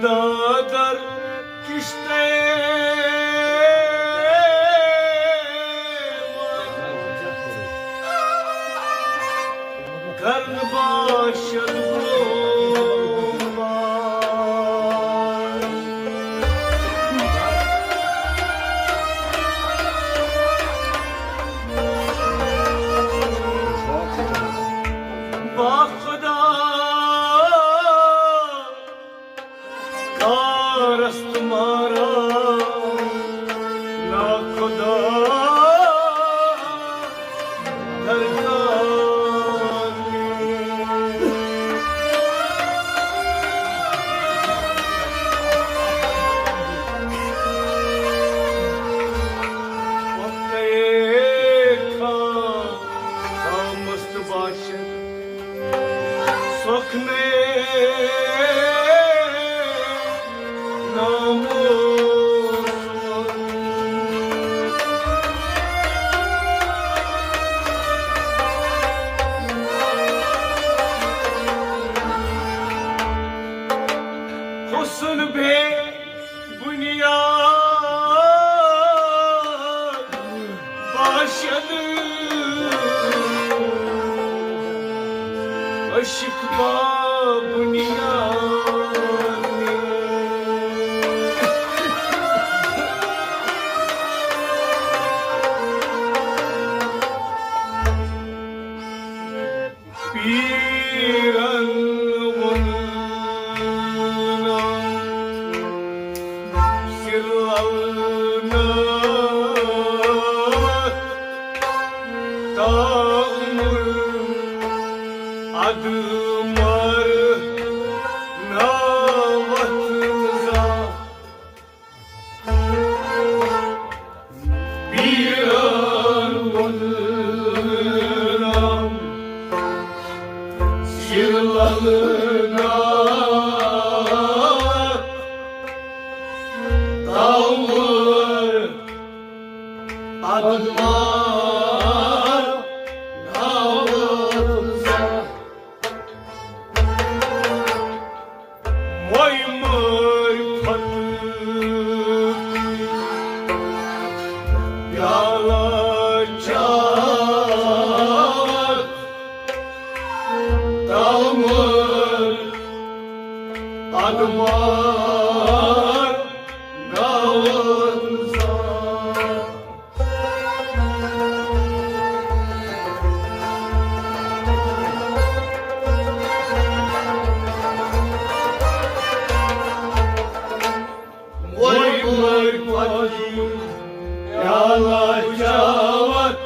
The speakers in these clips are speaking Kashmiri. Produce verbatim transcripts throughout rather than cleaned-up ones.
دادر کشتے کرن باشد برونبار۔ با خدا کار است مارا، نا خدا درکار نیست۔ وقت ایک خاموش باشد سخن ناموس۔ حسن بے بنیاد باشد، عشق با بنیاد۔ پیرن ووٚننم سِر للنہٕ تامُل ادٕ مر ناوتھ زانٛہہ۔ پیرن ووٚننم سِر للنہٕ تامُل ادٕ مر ناوتھ زانٛہہ۔ مۄے مٲرۍ پھۄتہٕ پیالہٕ چاوَتھ تامُل ادٕ مر ناوتھ زانٛہہ۔ وۄنۍ وۄنۍ پتہٕ پیالہٕ چاوَتھ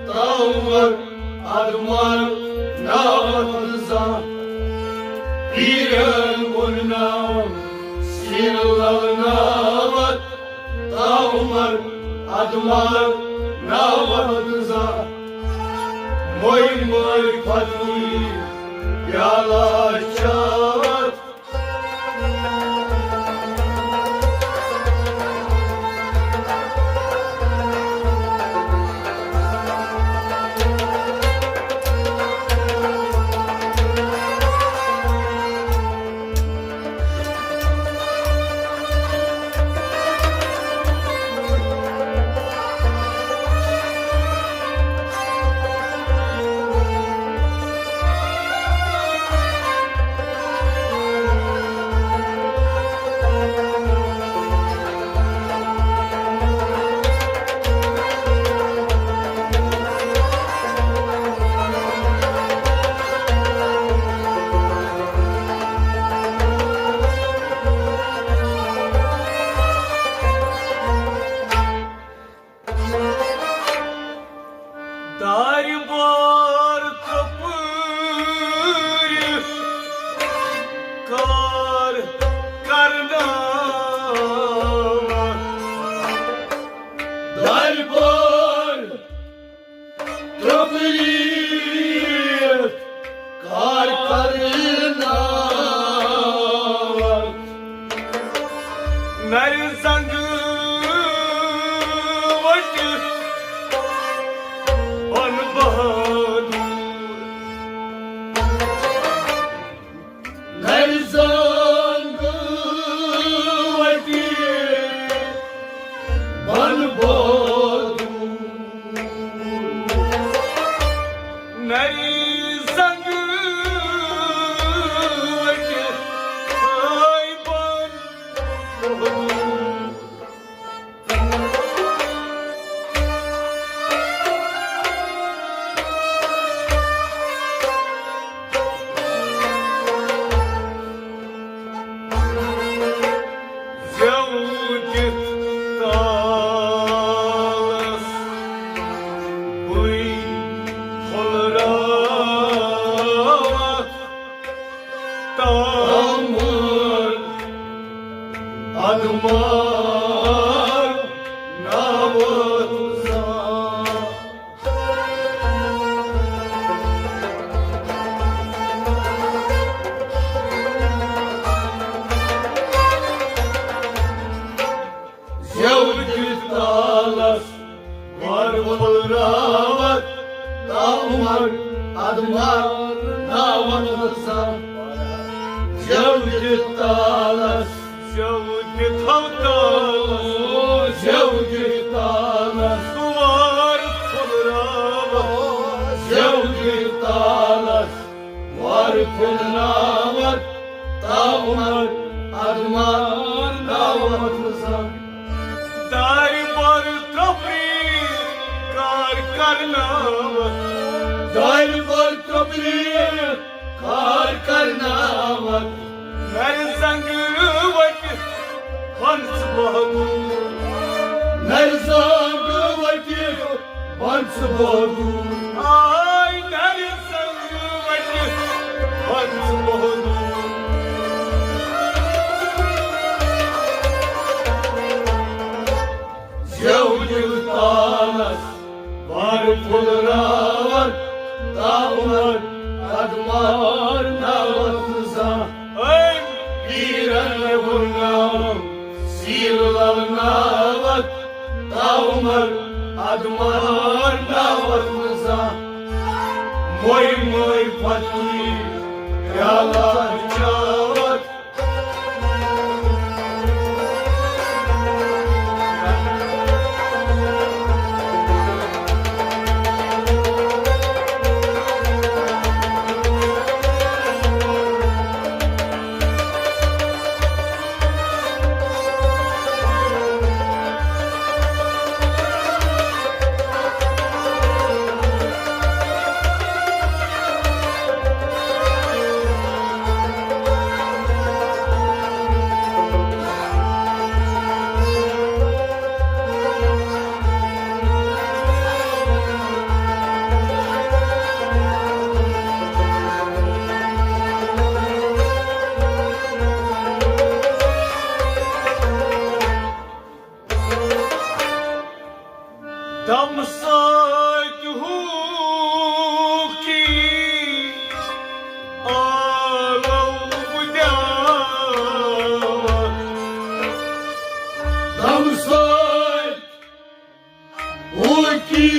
تامُل ادٕ مر ناوتھ زانٛہہ۔ پیرن ووٚننم سِر للناوتھ تامُل ادٕ مر ناوتھ زانٛہہ۔ مۄے مٲرۍ پھۄتہٕ پیالہٕ چاوَتھ۔ دارِ بار کپٕرِ کار کرناوان۔ دارِ بار کپٕرِ کار کرناوان۔ نرِ زنٛگہٕ وٹہِ بن بہادُر۔ نرِ زنٛگہٕ ادمار ناوت زان۔ زیو دِتھ تالس وار پھُلراوت، تا عمر ادمار ناوت زان۔ زیو دِتھ تالس، زیو دِتھ تالس، زیو دِتھ تالس، وار پھُلراوت، زیو دِتھ تالس۔ وار پھُلراوت، تا عمر ادمار ناوت زان۔ دارِ بر کپری کار کرناوت، دارِ بر کپری کار کرناوت۔ نرِ زنگ وٹہِ پنچ بہادر، نرِ زنگ وٹہِ پنچ بہادر۔ آے نرِ زنگ وٹہِ پنچ بہادر۔ زیو دِل تالس بار پھُلراوت، تا عمر ادمار ناوت زان۔ اے پیرن ہُرناو سیل للناوت، تا عمر ادمار ناوت زان۔ موے موے فقیر پیالہ چاوت۔ دم سۭتۍ ہوٗکی آلو دِیاوَتھ۔ دم سۭتۍ ہوٗکی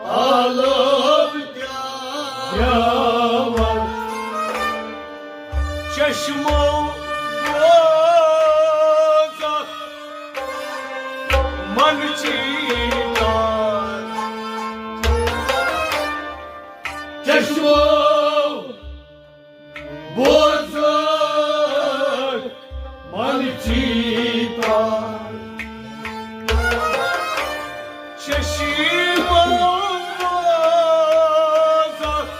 آلو دِیاوَتھ۔ چشمو بوزکھ من چیٖتار۔ چشمو بوزکھ من چیٖتار۔ چشمو بوزکھ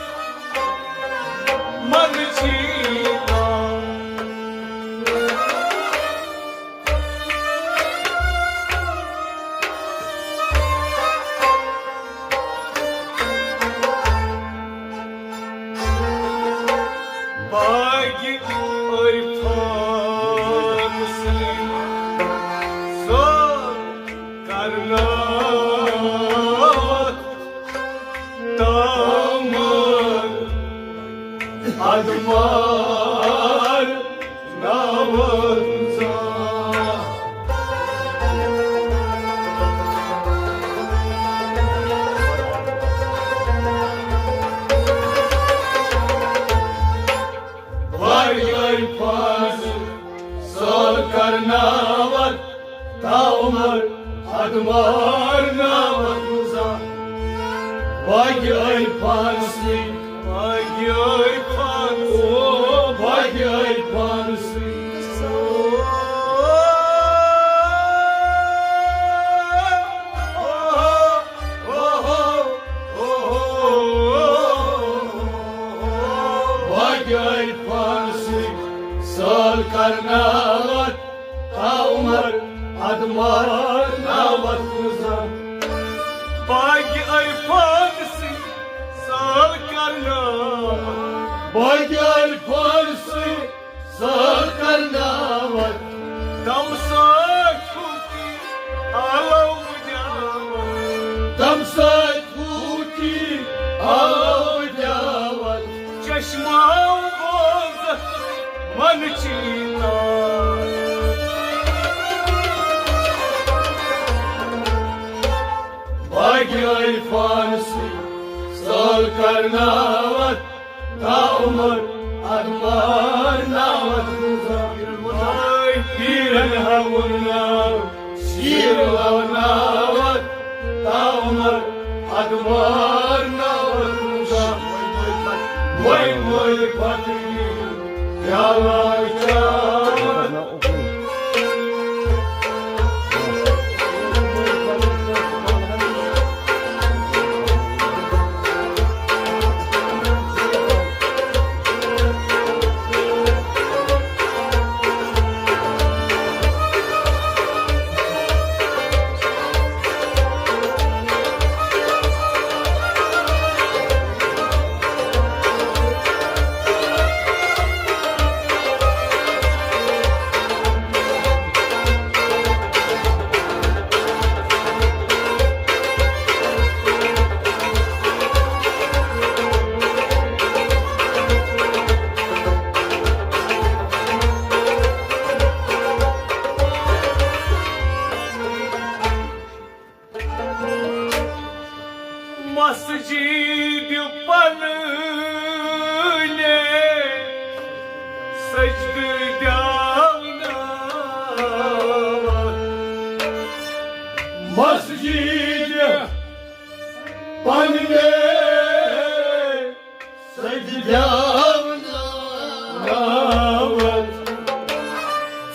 من چیٖتار۔ باقی عرفان سٕنٛدۍ سٲر کرناوتھ تامر ادمار ناوت زان۔ واریاہ پانس سال کرناوت تا عمر ادمار ناوت زان۔ باقی عرفان سٕنٛدۍ، باقی عرفان، او باقی عرفان سٕنٛدۍ۔ باقی عرفان سٕنٛدۍ سال کرناوت تا عمر ادمار ناوت زان۔ باقی عرفان سٕنٛدۍ سال کرناوت۔ باقی عرفان سٕنٛدۍ سال کرناوت۔ چینا۔ باقی آئی فارسی سال کرناوت تا عمر ادمار ناوت گزار۔ آئی پیرن ہاؤن ناو سیر لوناوت تا عمر ادمار ناوت گزار۔ وای وای پتنی پیالہ چاوت۔ مسجد پننے سجدہ دیاوناوت۔ مسجد پننے سجدہ دیاوناوت۔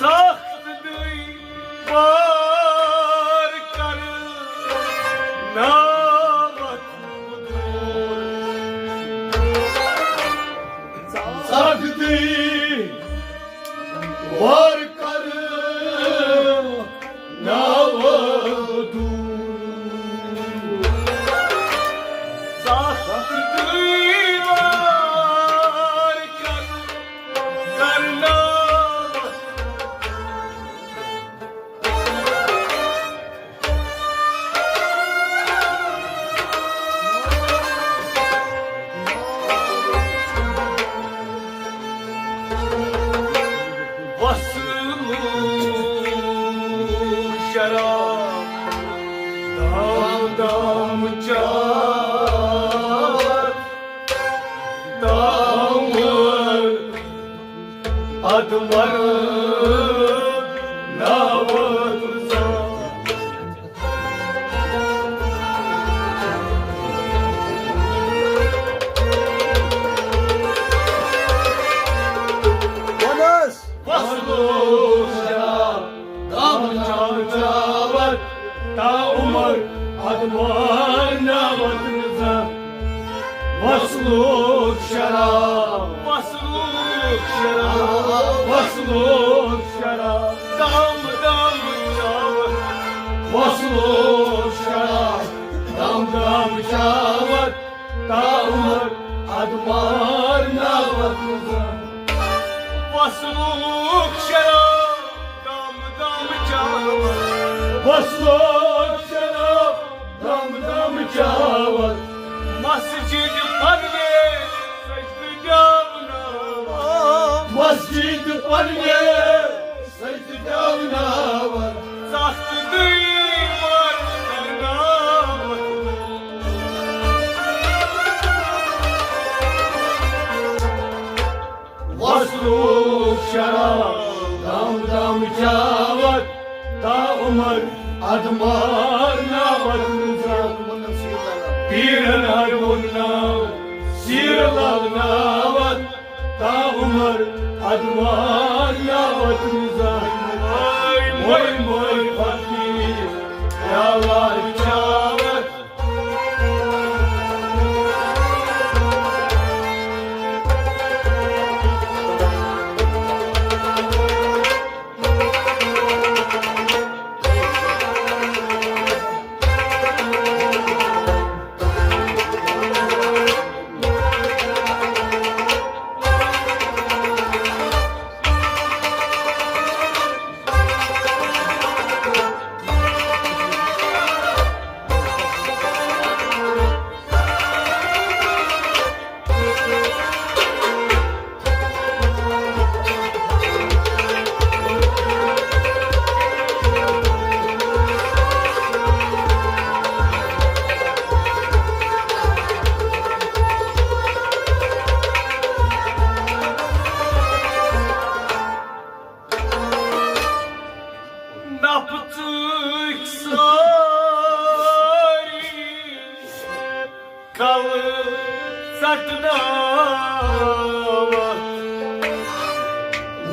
سخت دئی وار کرناوت۔ سخت دئی وار کرناوت۔ سخت دئی وار کرناوت۔ وصلُک شراب دام دام چاوت، دامن ادمر ناوت۔ وصلُک شراب دام دام چاوت، تا عمر ادمار ناوت نظر۔ وصلُک شراب، وصلُک شراب، وصلُک شراب۔ دام دام چاوت۔ وصلُک شراب دام دام چاوت، تا عمر ادمار ناوت نظر۔ وصلُک شراب دام دام چاوت۔ وصلُک شراب دام دام چاوت۔ مسجد پننے سجدہ دیاوناوت۔ مسجد پننے سجدہ دیاوناوت۔ سخت دئی وار کرناوت۔ وصلُک شراب دام دام چاوت، تا عمر ادمار ناوت نظر۔ پیرن ہر ناو سیر لوناوت، تا عمر ادمار ناوت نظر۔ وای وای فقیر پیالہ چاوت۔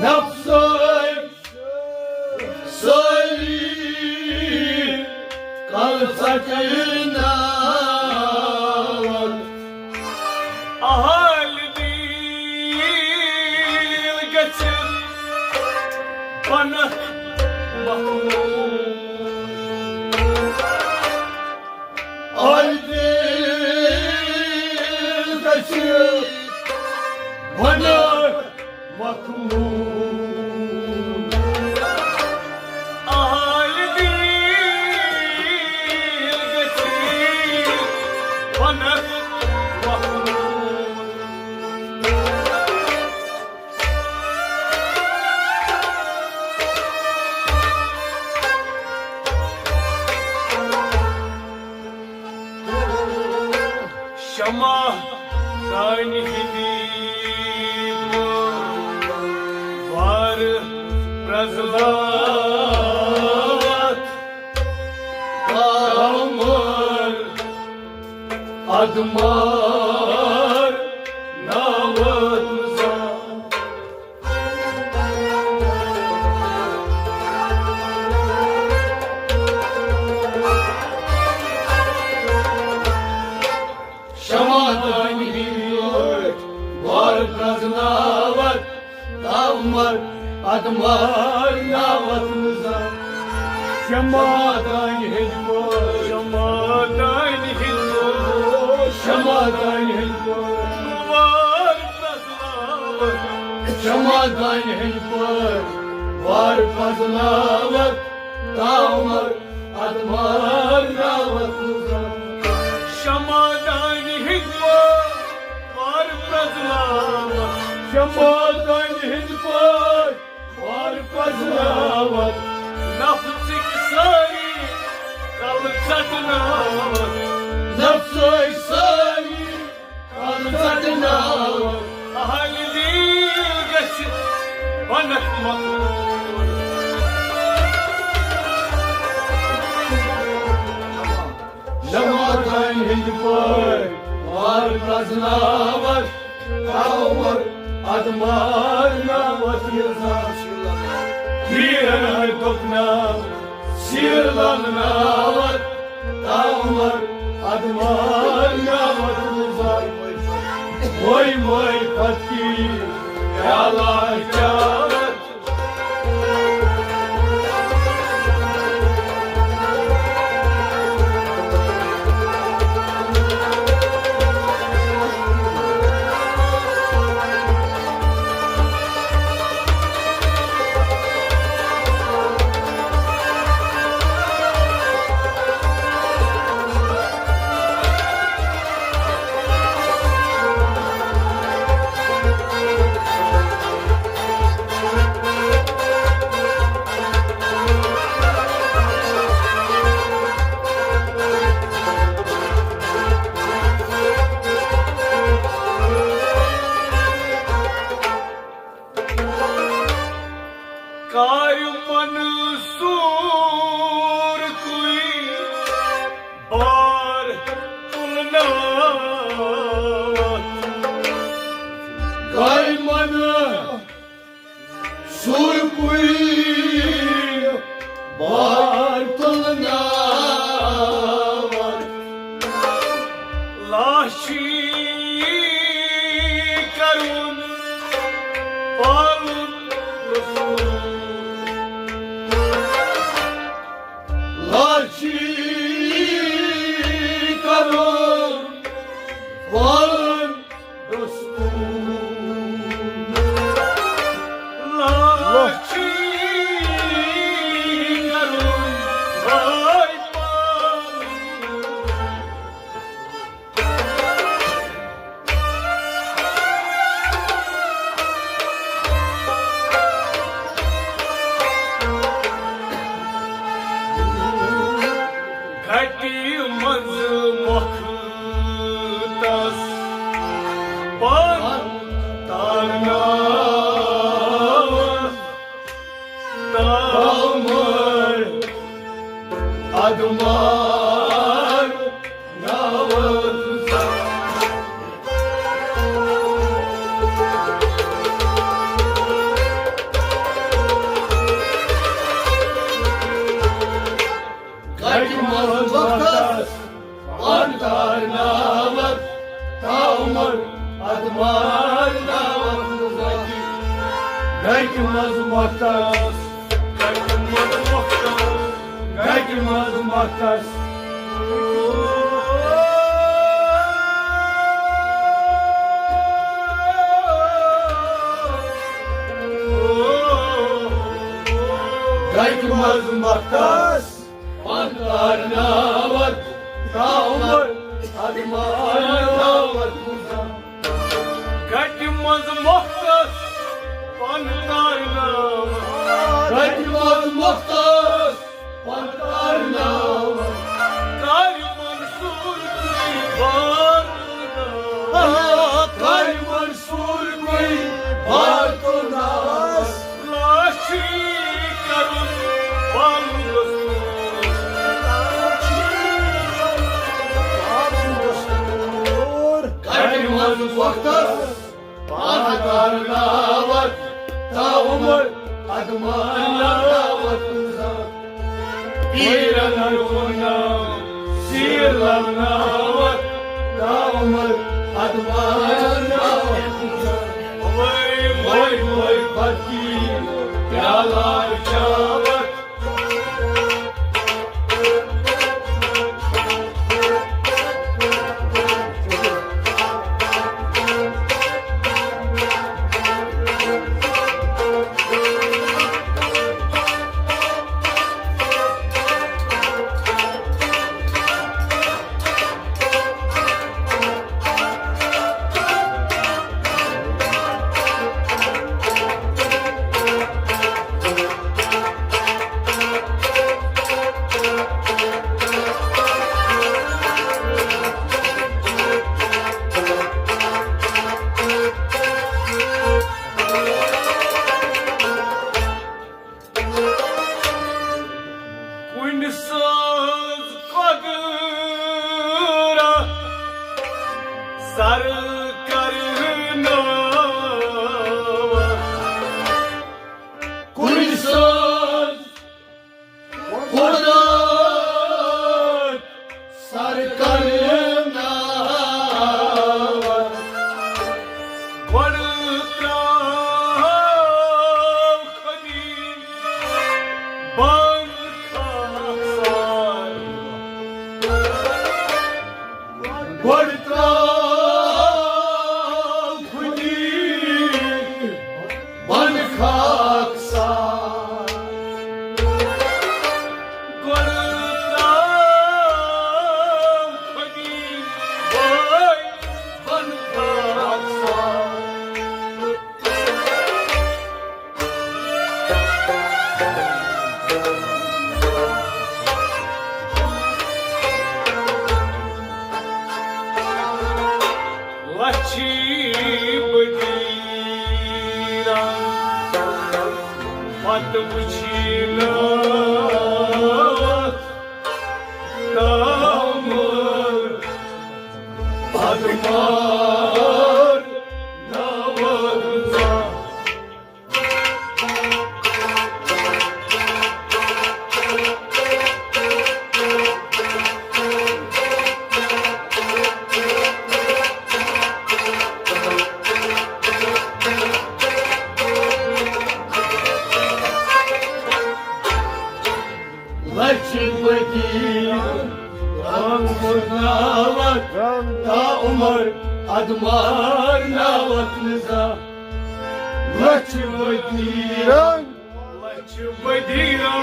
نفسے سٲری کل ژٹناوان۔ اہل دیل گژھِ بنہٕ مخلوق۔ اہل دیل گژھِ بنہٕ مخلوق۔ اہل دیل گژھِ بنہٕ مخلوق۔ شمع دانہِ ہِنٛدی وار پرٛزلٲوتھ، کمر ادمار ناوت زان۔ شمع دانہِ ہِنٛدۍ پٲٹھۍ وار پرٛزناوتھ، تاومر ادمار ناوت نظام۔ شمع دانہِ ہِنٛدۍ پٲٹھۍ، شمع دانہِ ہِنٛدۍ پٲٹھۍ، شمع دانہِ ہِنٛدۍ پٲٹھۍ وار پرٛزناوتھ۔ شمع دانہِ ہِنٛدۍ پٲٹھۍ وار پرٛزناوتھ، تاومر ادمار ناوت نظام۔ شمع دانہِ ہِنٛدۍ پٲٹھۍ وار پرٛزناوتھ۔ شمع دانہِ ہِنٛدۍ پٲٹھۍ وار پرٛزناوتھ۔ نفسٕکۍ سٲری کلہٕ ژٹناوتھ۔ نفسٕکۍ سٲری کلہٕ ژٹناوتھ۔ اہل دیل گژھِ بنہٕ مخلوق۔ شمع دانہِ ہِنٛدۍ پٲٹھۍ وار پرٛزناوتھ، تاومر ادمار ناوت نظام۔ پیرن ہر دُکھ ناو سیر للناوت، تاومر ادمار ناوت نظام۔ وٲے وٲے پتکی پیالہ چاوت۔ کارِ منصور کُے بار تُلناوتھ۔ کارِ منصور کُے بار تُلناوتھ۔ لاشی کرُن پالُن رسول۔ لاشی کرُن پالُن رسول۔ لاشی کرُن پالُن۔ گھٹی منٛز مۄکھ تس پن تارناوس۔ تامر ادمار ناوت زان۔ منٛز مۄختس، گٹہِ منٛز مۄختس، گٹہِ منٛز مۄختس۔ گٹہِ منٛز مۄختس۔ پن تارناوت، تا عمر ادمان ناوت۔ گٹہِ منٛز مۄختس پن تارناوت۔ گٹہِ منٛز مۄختس پن تارناوت۔ کارِ منصور تُہۍ بار تُلناوت۔ آ، کارِ منصور تُہۍ بار تُلناوت۔ لاچھی کرُن پالُن دستور۔ گٹہِ منٛز مۄختس پن تارناوت، تا عمر ادمان ناوت۔ پیرن ہر ووٚنناو، سیٖر للناوت، تا عمر ادمان ناوت۔ وٲے، وٲے، وٲے، فقیٖر، پیالہ چاوت۔ کُنہِ سٕنٛز قۄدرت سر کرناوان۔ کُنہِ سٕنٛز قۄدرت سر کرناوان۔ گۄڈٕ ترٛاو خۄدی بنٛد خاک سار۔ گۄڈٕ ترٛاو خۄدی بنٛد خاک سار۔ گۄڈٕ ترٛاو خۄدی بنٛد خاک سار۔ لچھِ بدیرا پتہٕ وٕچھِ نہٕ تامر ادمان ناوت۔ لچھِ بدیرا رنگ ناوت، تا عمر ادمان ناوت نظام۔ لچھِ بدیرا، لچھِ بدیرا،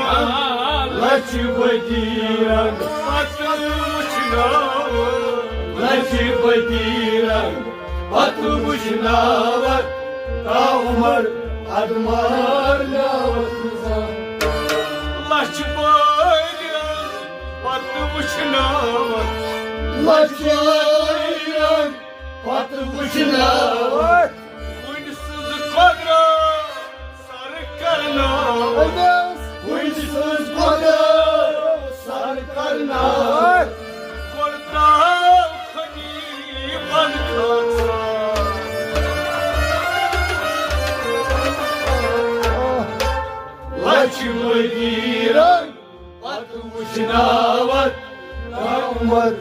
لچھِ بدیرا پتہٕ وٕچھناوت۔ لچھِ بدیرا پتہٕ وٕچھناوت، تا عمر ادمان ناوت نظام۔ لچھِ بدیرا پتہٕ وٕچھناوت۔ لچھِ بدیرا پتہٕ وٕچھناوت۔ کُنہِ سٕنٛز قۄدرت سر کرناوت۔ کُنہِ سٕنٛز قۄدرت سر کرناوت۔ گۄڈٕ ترٛاو خۄدی بنٛد خاک سار۔ لچھِ بدیرا پتہٕ وٕچھناوت، تا عمر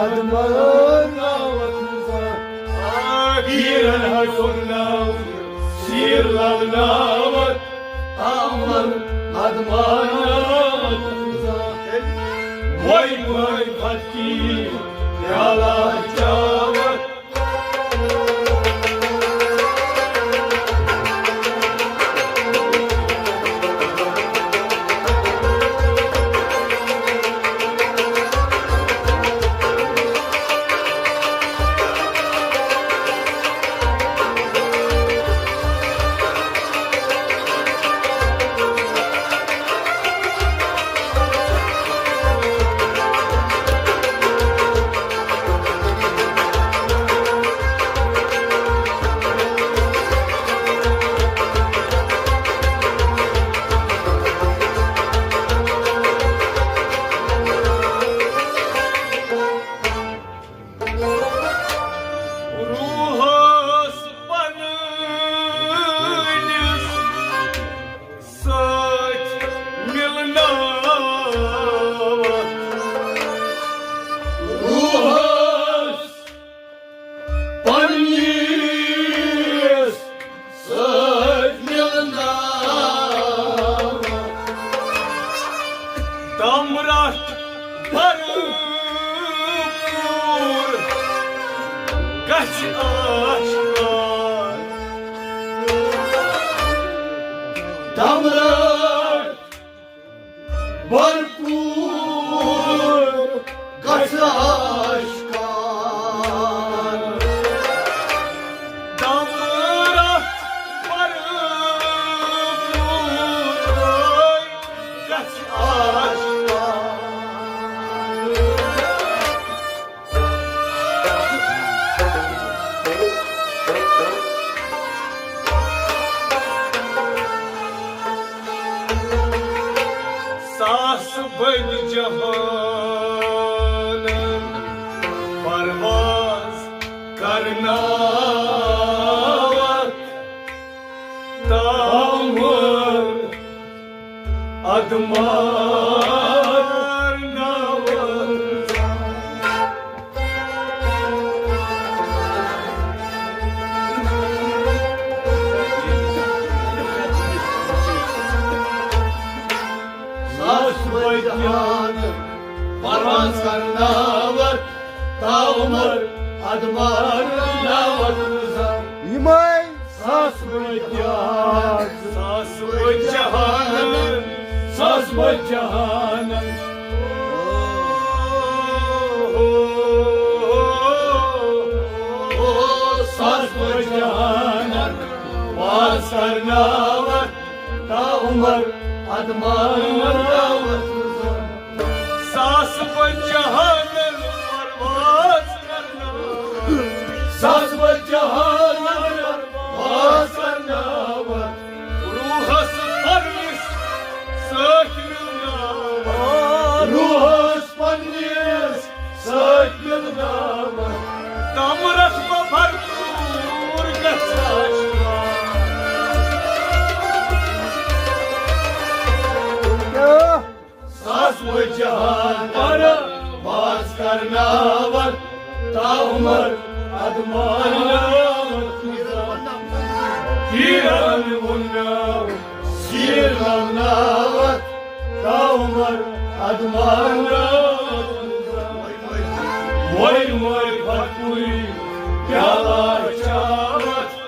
ادمان ناوت نظام۔ پیرن ہر ووٚنناو، سیٖر للناوت۔ عمر ادمان، وای وای فقیر پیالہ چاوت۔ روحس پننِس سۭتۍ مِلناوَتھ۔ روحس پننِس سۭتۍ مِلناوَتھ۔ دم رٹھ بھرپوٗر گژھِ آشکار۔ دم رٹھ بھرپوٗر گژھِ آشکار۔ دم رٹھ بھرپوٗر گژھِ آشکار۔ ساس بٔدۍ جہانن پرواز کرناوتھ، تامر ادمار ناوتھ۔ ساس بٔدۍ جہانن پرواز کرناوتھ، تامر ادمار ناوتھ۔ یِمے ساس بٔدۍ جہانن، ساس بٔدۍ جہانن، ساس بٔدۍ جہانن۔ او، ساس بٔدۍ جہانن پرواز کرناوتھ، تامر ادمار ناوتھ۔ ساس بٔدۍ جہانن پرواز کرناوتھ۔ ساس بٔدۍ جہانن پرواز کرناوتھ۔ روحس پننِس سۭتۍ مِلناوتھ۔ روحس پننِس سۭتۍ مِلناوتھ۔ دم رٹھ بھرپوٗر گژھِ آشکار۔ ساس بٔدۍ جہانن پرواز کرناوتھ، تامر ادمار ناوتھ۔ پیرن وُن ناو سیر لبناوتھ، تامر ادمار ناوتھ۔ وٲے وٲے پھکُے پیالہ چاوتھ۔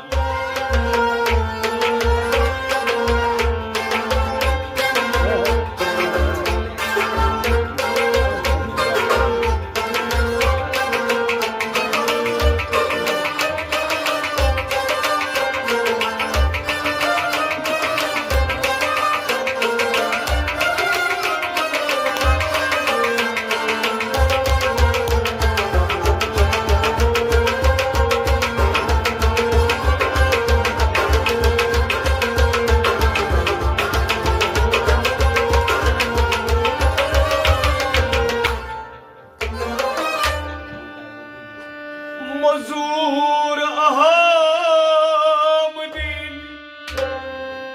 مزور احمدین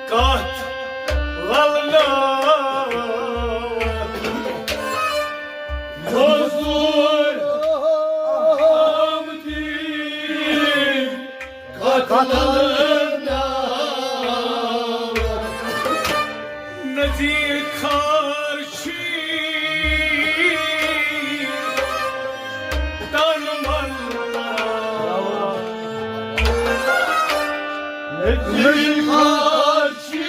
کتھ ولناوتھ۔ مزور احمدین کتھ ولناوتھ۔ تیٖر خار چھی تن من تران۔ تیٖر خار چھی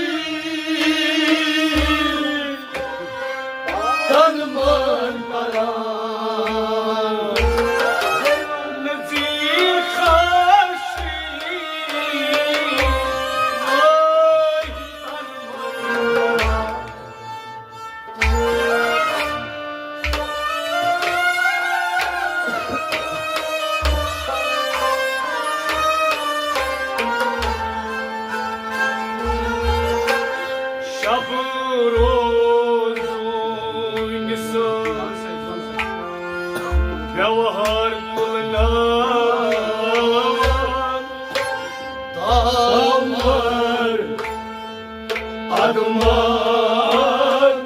تن من تران۔ تیٖر خار چھی شب روز سُنٛد بیوہار تُلناوان۔ تامر ادمان۔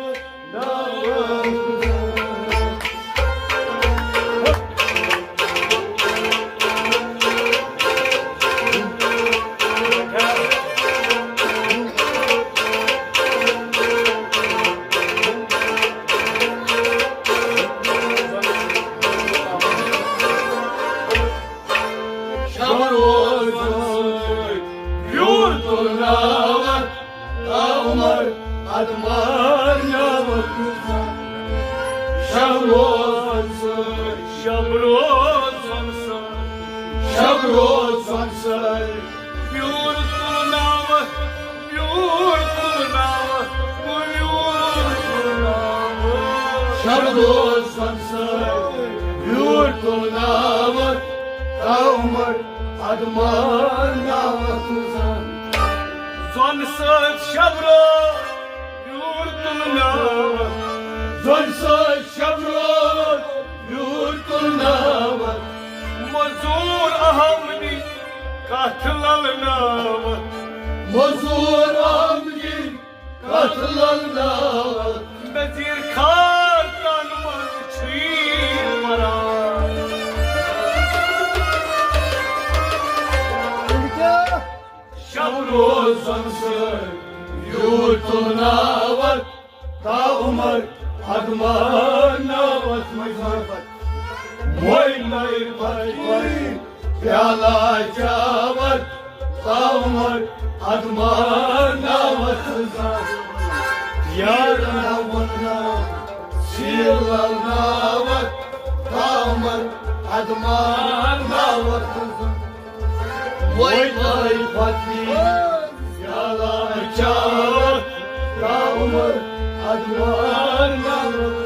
شب روزن سۭتۍ بیوٗر تُلناوتھ، عمر ادمان ناوتھ۔ شب روزن سۭتۍ، شب روزن سۭتۍ، شب روزن سۭتۍ بیوٗر تُلناوتھ، بیوٗر تُلناوتھ، بیوٗر تُلناوتھ۔ شب روزن سۭتۍ بیوٗر تُلناوتھ، عمر ادمان ناوتھ۔ زن سۭتۍ شب روز بیوٗر تُلناوتھ۔ زن سۭتۍ شب روز بیوٗر تُلناوتھ۔ مزوٗر احمدی کتھ للناوتھ۔ مزوٗر احمدی کتھ للناوتھ۔ نذیٖر خار تن من چھُے مران۔ شب روزن سۭتۍ بیوٗر تُلناوتھ، تا عمر ادمان ناوتھ۔ مٔنٛزۍ حرفت۔ وۄنۍ نٔر پتہٕ وۄنۍ پیالہ چاوتھ، تا عمر ادمان ناوتھ۔ یارا ونا سیٖل للناوتھ، تا عمر ادمان ناوتھ۔ وۄنۍ لٲگۍ پتہٕ یہِ پیالہ چاوتھ، تا عمر ادمان ناوتھ۔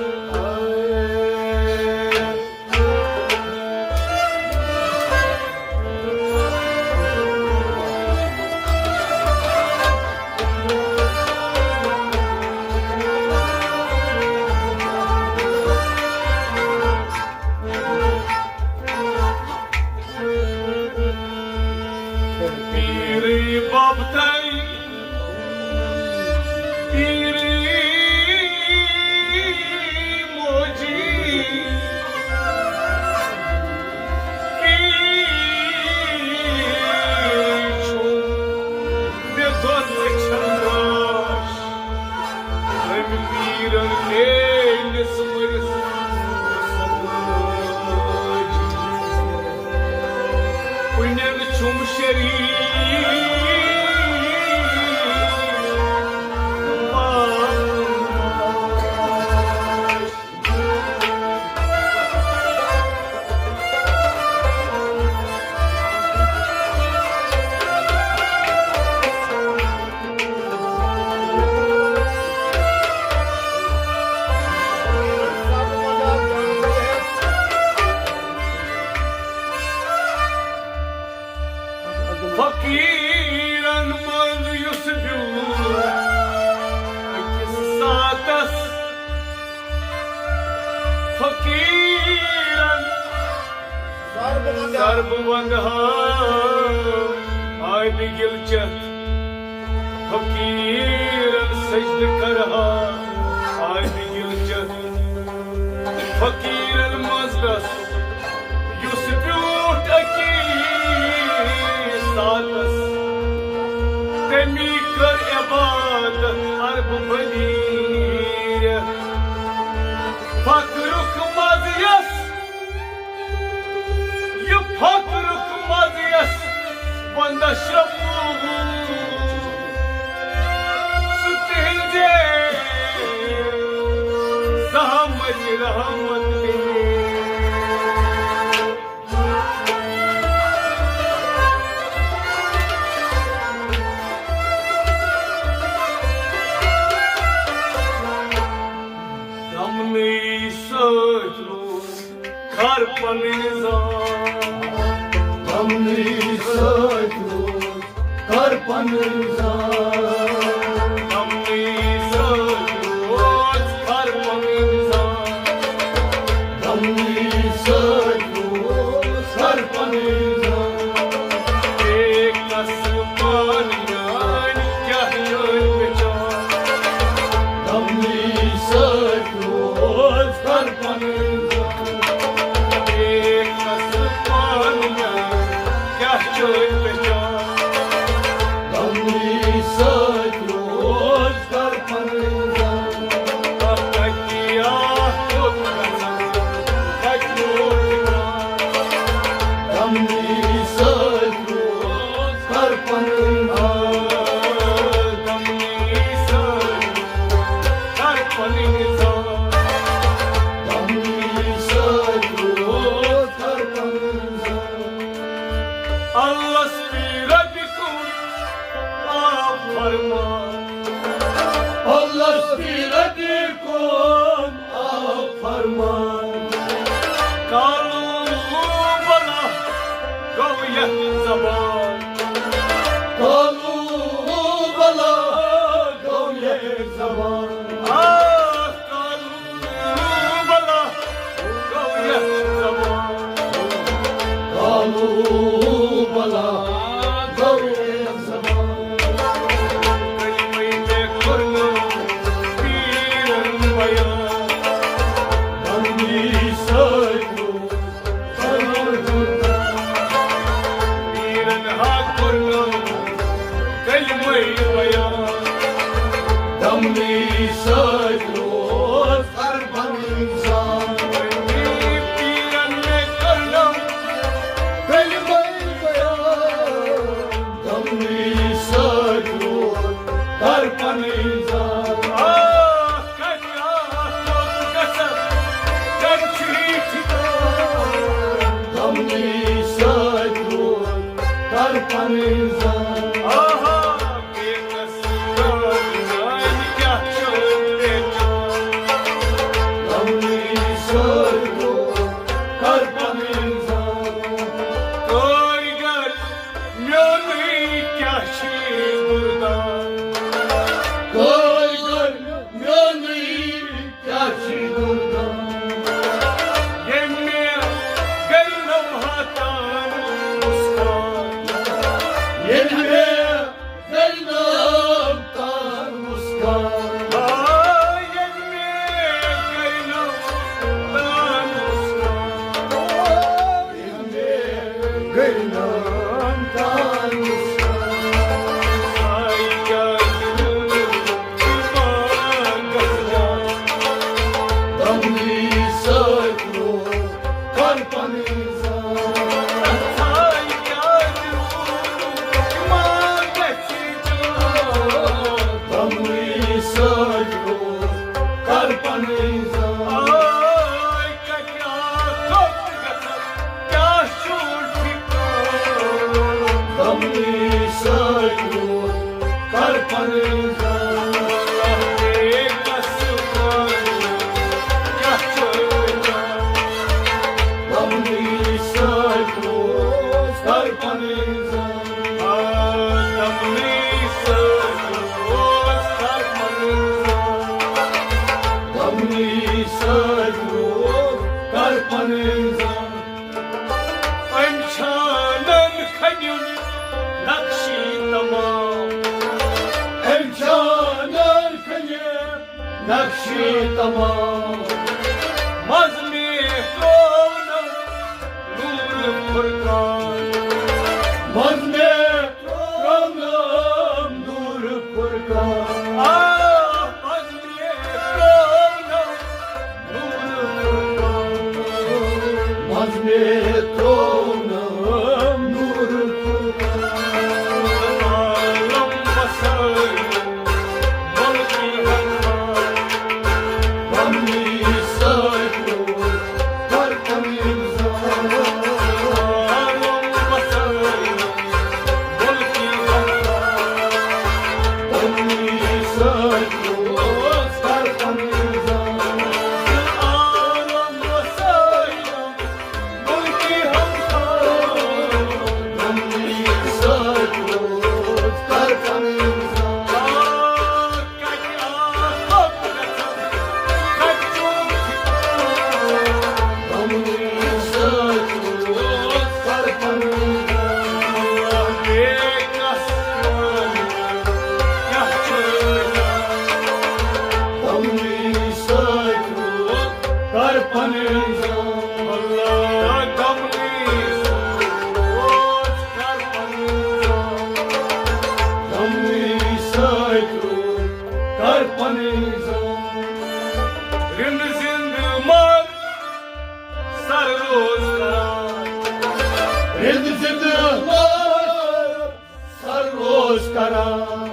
پیرٕے بَب تہٕ پیرٕے موجی، پیٖر چھُ مےٚ دۄن أچھن گاش۔ أمۍ پیٖرن میٲنِس مٲلِس سَمٲج۔ کُنٮ۪ن چھُم شریٖک ماش۔ فقیرن منٛز یُس بیوٗٹھ أکِس ساتس فقیرن ضربہٕ ونہٕ ہا، آبِ گِل چٮ۪تھ فقیرن سجدٕ کرٕ ہا، آبِ گِل چٮ۪تھ فقیرن منٛز گژھ۔ یُس بیوٗٹھ أکِس ساتس، تٔمی کٔر عبادت عربہٕ بٔنی۔ اشرف سُہ تِہنٛزِ زحمتِ رحمت بِنہِ۔ تمنٕے سۭتۍ روٗد خر پنٕنۍ زان۔ تمنٕے سۭتۍ روٗد خر پنٕنۍ زان۔ تمنٕے سۭتۍ روٗد خر پنٕنۍ زان۔ تمنٕے سۭتۍ روٗد خر پنٕنۍ زان۔ بیٚیہِ کس پانہٕ میٲنۍ کیٛاہ چٲنۍ پہچان۔ تمنٕے سۭتۍ روٗد خر پنٕنۍ زان۔ بیٚیہِ کس پانہٕ میٲنۍ کیٛاہ چٲنۍ پہچان۔ تمنٕے سۭتۍ روٗد خر پنٕنۍ زان۔ اکھ کتہِ اکھ کوٚت گژھن، کتہِ ووت ٹھِکان۔ تمنٕے سۭتۍ روٗد خر پنٕنۍ زان۔ تمنٕے سۭتۍ خر پنٕنۍ زان۔ تمنٕے سۭتۍ روٗد خر پنٕنۍ زان۔ اللس پیٖرٕ بِکُن آو فرمان۔ اللس پیٖرٕ بِکُن آو فرمان۔ کالو بلا گوٚو یتھ زبان۔ کالو بلا گوٚو یتھ زبان۔ آ، کالو بلا گوٚو یتھ زبان۔ کالو بلا گوٚو یتھ زبان۔ کلمے مےٚ کوٚرنو پیٖرن بیان۔ بندی سۭتۍ روٗد پیٖرن ہا کوٚرنو کلمے بیان۔ تمنٕے سۭتۍ روٗد خر پنٕنۍ زان۔ پیٖرن مےٚ کوٚرنو کلمے بیان۔ تمنٕے سۭتۍ روٗد خر پنٕنۍ زان۔ آ، کتہِ آو گژھن، کتہِ چھُ یہِ ٹھِکان؟ تمنٕے سۭتۍ روٗد خر پنٕنۍ زان۔ آہا، بیٚیہِ کس پانہٕ میٲنۍ کیٛاہ چٲنۍ پہچان۔ تمنٕے سۭتۍ روٗد خر پنٕنۍ زان۔ کٲرۍ گر میونُے کیٛاہ چھُے دُردان؟ کٲرۍ گر میونُے کیٛاہ چھُے دُردان؟ ییٚمۍ مےٚ گرِ نوہاتان مسکان۔ ییٚمۍ مےٚ گرِ نوہاتان مسکان۔ آ، ییٚمۍ مےٚ گرِ نوہاتان مسکان۔ کیٛاہ چھُ ٹھِکان؟ تمنٕے سۭتۍ روٗد خر پنٕنۍ زان۔ اے کس پانہٕ کیٛاہ چھُ ٹھِکان؟ تمنٕے سۭتۍ روٗد خر پنٕنۍ زان۔ آ، تمنٕے سۭتۍ روٗد خر پنٕنۍ زان۔ تمنٕے سۭتۍ روٗد خر پنٕنۍ زان۔ أمۍ چھانن کھنِم نقشی تمام۔ أمۍ چھانن کھنِم نقشی تمام۔ منٛز مےٚ ترٛوونم نوٗرِ فرقان۔ منٛز مےٚ ترٛوونم نوٗرِ فرقان۔ آ، منٛز مےٚ ترٛوونم نوٗرِ فرقان۔ منٛز مےٚ ترٛوونم نوٗرِ فرقان۔ پنٕنۍ زان۔ رِند زِندٕ مر سر روز کران۔ رِند زِندٕ مر سر روز کران۔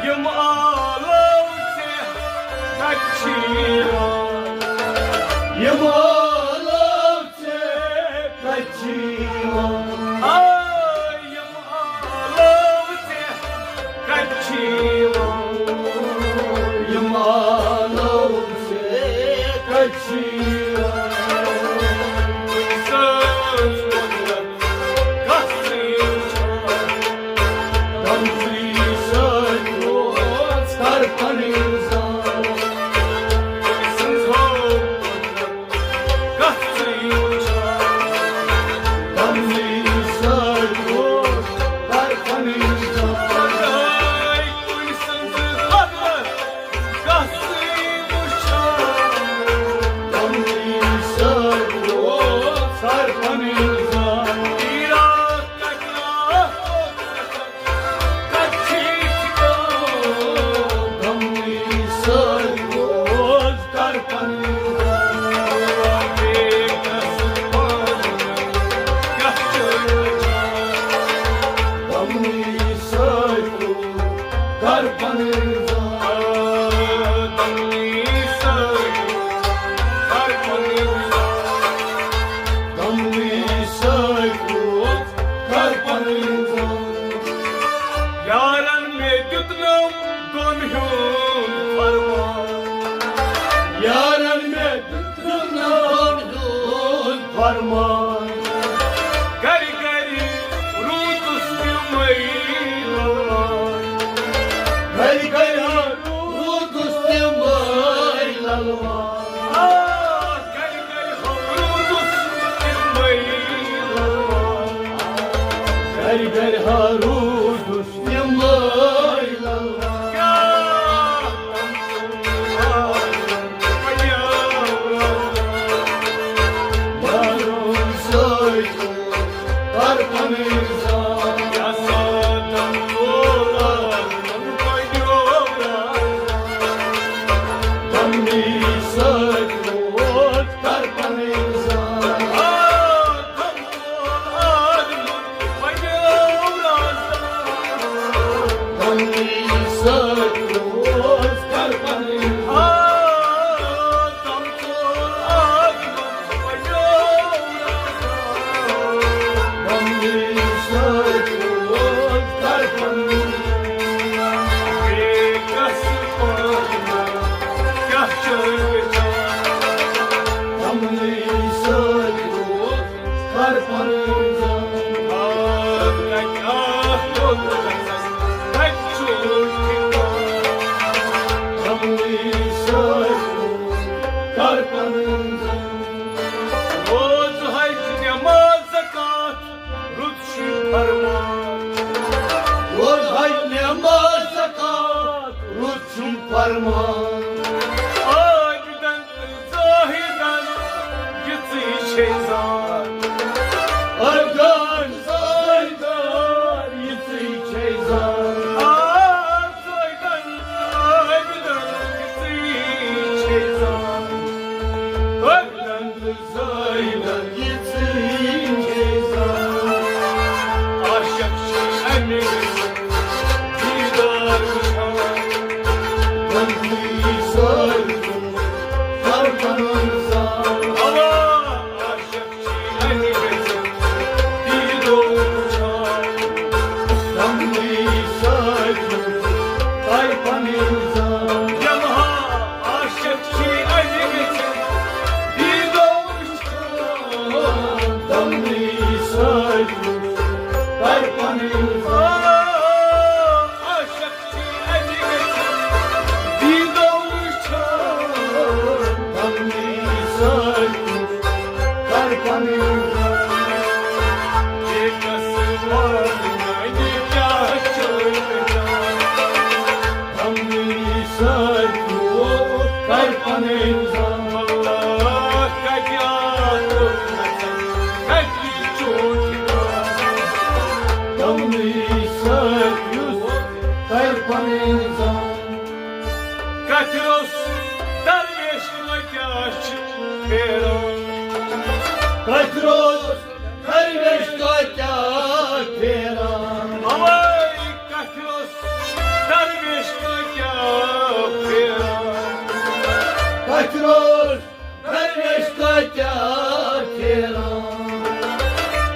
یِم آلو ژےٚ کتہِ چھِ یِوان؟ یِم آلو ژےٚ کتہِ چھِ یِوان؟ آ، یِم آلو ژےٚ کتہِ چھِ یِوان؟ یِم آلو ژےٚ کتہِ چھِ یِوان؟ سٲنۍ قۄدرت کتھ سۭتۍ وٕچھان؟ دمزی سۭتۍ روز کر پنٕنۍ زان۔ سٕنٛز ہو قۄدرت کتھ سۭتۍ وٕچھان؟ دمزی سۭتۍ روز کر پنٕنۍ زان۔ خۄداے کُنہِ سٕنٛز قۄدرت کتھ سۭتۍ وٕچھان؟ دمزی سۭتۍ روز کر پنٕنۍ زان۔ تیرا کتنا ہو یارن مےٚ دیُتنم دۄن ہُنٛد فرمان۔ یارن مےٚ دیُتنم دۄن ہُنٛد فرمان۔ گرِ گرِ روٗدُس تِمے للوان۔ گرِ گرِ روٗدُس تِمے للوان۔ آ، گرِ گرِ روٗدُس تِمے للوان۔ گرِ گرِ روٗدُس تِمے للوان۔ روزٕ حج نماز زکات رُت چھُ فرمان۔ روزٕ حج نماز زکات رُت چھُ فرمان۔ عابدن تہٕ زاہدن یِژٕے چھے زان۔ عابدن زاہدن یِژٕے چھے زان۔ آ، زاہدن عابدن یِژٕے چھے زان۔ عابدن زٲیدَن یِژٕے چھے زان۔ عاشق چھِ اَمہِ دیٖدار وٕچھان۔ بندگی سٲلِم کر پنُن زان۔ اوا، عاشق چھِ اَمہِ دیٖدو وٕچھان۔ بندگی سٲلِم کر پنُن زان۔ یَمہٕ ہا عاشق چھِ اَمہِ گٔژھِتھ دیٖدو وٕچھان۔ تمنٕے سۭتۍ کر پنٕنۍ زان۔ عاشق چھِ اَمہِ گٔژھِتھ دیٖدو وٕچھان۔ تمنٕے سۭتۍ کر پنٕنۍ زان۔ بے کس وارٕ میٛانہِ کیٛاہ چھُ جان؟ تمنٕے سۭتۍ کر پنٕنۍ زان۔ اللہ کتہِ آو کتہِ چوٹ۔ تمنٕے سۭتۍ یُس کر پنٕنۍ زان۔ کتھِ روٚس درویش، تۄہہِ کیٛاہ چھِ پھیران؟ کتھِ روٚس درویش، تۄہہِ کیٛاہ پھیران؟ اوے، کتھِ روٚس درویش، تۄہہِ کیٛاہ پھیران؟ کتھِ روٚس درویش، تۄہہِ کیٛاہ پھیران؟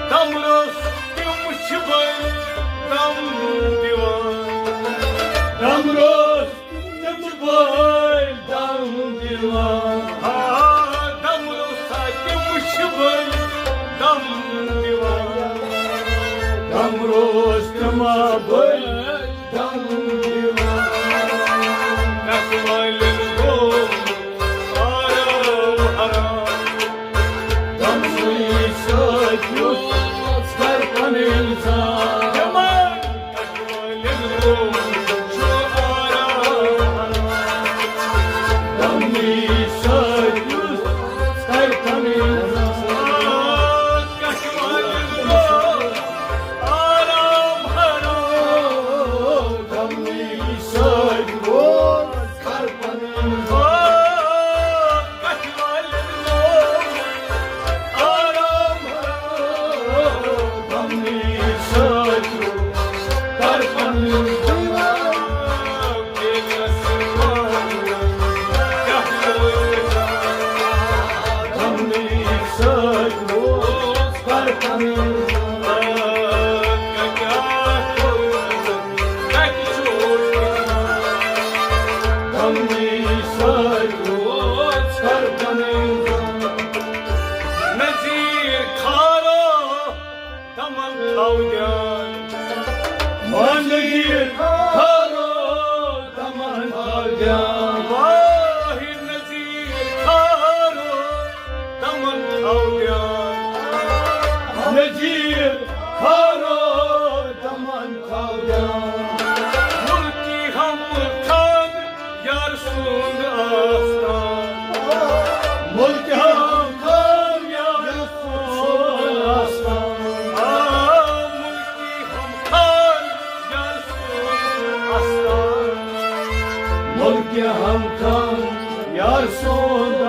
دم روٚس تِم چھِ بٔلۍ دم دِوان۔ دم روٚس تِم چھِ بٔلۍ دم دِوان۔ آ، دم روٚس ہا تِم چھِ بٔلۍ دم دِوان۔ دم روٚس تِم ہا بٔلۍ دم دِوان۔ کتھِ والٮ۪ن گوٚو آرام حرام۔ دمنٕے سۭتۍ یُس کر پنٕنۍ زان۔ دمن کتھِ والٮ۪ن گوٚو چھُ آرام حرام۔ دمنٕے سۭتۍ یُس کر پنٕنۍ زان۔ کتھِ والٮ۪ن گوٚو آرام حرام۔ دمنٕے سۭتۍ ووت کر پنٕنۍ زان۔ کتھِ والٮ۪ن گوٚو آرام حرام۔ دمنٕے سۭتۍ ووت کر پنٕنۍ زان۔ دمنٕے سۭتۍ ووت کر پنٕنۍ زان۔ دمنٕے سۭتۍ ووت کر پنٕنۍ زان۔ نذیر کھارو دمن تھاو دیان۔ نذیر کھارو دمن تھاو دیان۔ واہ نذیر کھارو دمن تھاو دیان۔ نذیر کھارو دمن تھاو دیان۔ ملکی ہم خان یار سُنٛد آستان۔ ملکی ہم خان یار سُنٛد آستان۔ آ، ملکی ہم خان یار سُنٛد آستان۔ ملکی ہم خان یار سُنٛد